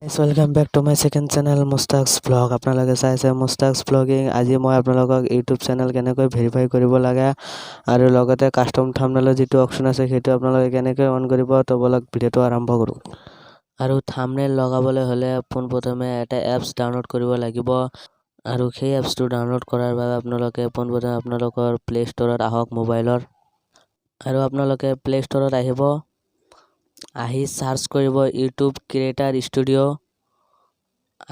Welcome back to my second channel, Mustak's Vlog। আপোনালোকে চাইছে মুস্তাকছ vlogging. আজি মই আপোনালোকক ইউটিউব চেনেল কেনেকৈ ভেৰিফাই কৰিব লাগে আৰু লগতে কাষ্টম থামনেলৰ যিটো অপশ্যন আছে, সেইটো আপোনালোকে কেনেকৈ অন কৰিব। তো ব'লক, ভিডিঅ'টো আৰম্ভ কৰোঁ। আৰু থামনেল লগাবলৈ হ'লে পোনপ্ৰথমে এটা এপছ ডাউনলোড কৰিব লাগিব। আৰু সেই এপছটো ডাউনলোড কৰাৰ বাবে আপোনালোকে পোনপ্ৰথমে আপোনালোকৰ প্লে' ষ্ট'ৰত আহক মোবাইলৰ। আৰু আপোনালোকে প্লে' ষ্ট'ৰত আহিব, আহি চাৰ্চ কৰিব ইউটিউব ক্ৰিয়েটাৰ ষ্টুডিঅ'।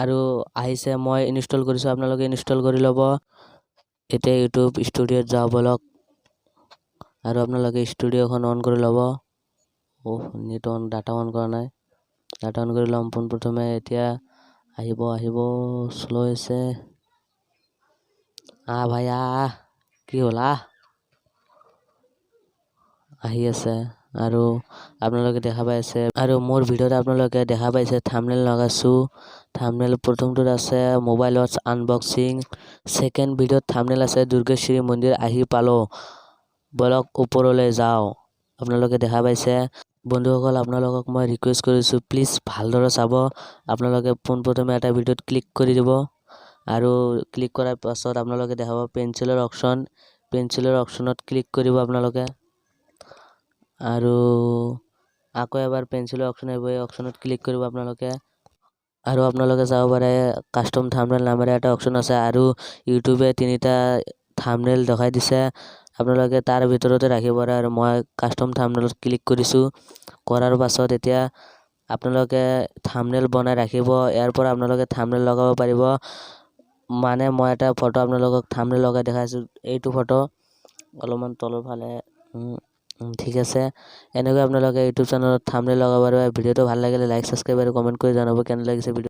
আৰু আহিছে, মই ইনষ্টল কৰিছোঁ, আপোনালোকে ইনষ্টল কৰি ল'ব। এতিয়া ইউটিউব ষ্টুডিঅ'ত যাওঁ ব'লক। আৰু আপোনালোকে ষ্টুডিঅ'খন অন কৰি ল'ব। অ' নেট অন, ডাটা অন কৰা নাই, ডাটা অন কৰি ল'ম পোনপ্ৰথমে। এতিয়া আহিব, আহিব, শ্ল' হৈছে। আহ ভাই, আহ, কি হ'ল? আহ, আহি আছে। আৰু আপোনালোকে দেখা পাইছে আৰু মোৰ ভিডিঅ'ত আপোনালোকে দেখা পাইছে, থামনেল লগাইছোঁ। থামনেল প্ৰথমটোত আছে মোবাইল ৱাটছ আনবক্সিং। ছেকেণ্ড ভিডিঅ'ত থামনেল আছে দুৰ্গেশ্বৰী মন্দিৰ আহি পালোঁ, ব'লক ওপৰলৈ যাওঁ। আপোনালোকে দেখা পাইছে। বন্ধুসকল, আপোনালোকক মই ৰিকুৱেষ্ট কৰিছোঁ, প্লিজ ভালদৰে চাব। আপোনালোকে পোনপ্ৰথমে এটা ভিডিঅ'ত ক্লিক কৰি দিব। আৰু ক্লিক কৰাৰ পাছত আপোনালোকে দেখাব পেঞ্চিলৰ অপশ্যন। পেঞ্চিলৰ অপশ্যনত ক্লিক কৰিব আপোনালোকে। আৰু আকৌ এবাৰ পেঞ্চিলৰ অপশ্যন আহিব, এই অপশ্যনত ক্লিক কৰিব আপোনালোকে। আৰু আপোনালোকে চাব পাৰে, কাষ্টম থামনেল নামেৰে এটা অপশ্যন আছে। আৰু ইউটিউবে তিনিটা থামনেল দেখাই দিছে, আপোনালোকে তাৰ ভিতৰতে ৰাখিব পাৰে। আৰু মই কাষ্টম থামনেলত ক্লিক কৰিছোঁ। কৰাৰ পাছত এতিয়া আপোনালোকে থামনেল বনাই ৰাখিব, ইয়াৰ পৰা আপোনালোকে থামনেল লগাব পাৰিব। মানে মই এটা ফটো আপোনালোকক থামনেল লগাই দেখাইছোঁ, এইটো ফটো। অলপমান তলৰ ফালে, ঠিক আছে। এনেকৈ আপোনালোকে ইউটিউব চেনেলত থামনেল লগাব পাৰিব। ভিডিঅ'টো ভাল লাগিলে লাইক, ছাবস্ক্ৰাইব আৰু কমেণ্ট কৰি জনাব কেনে লাগিছে ভিডিঅ'।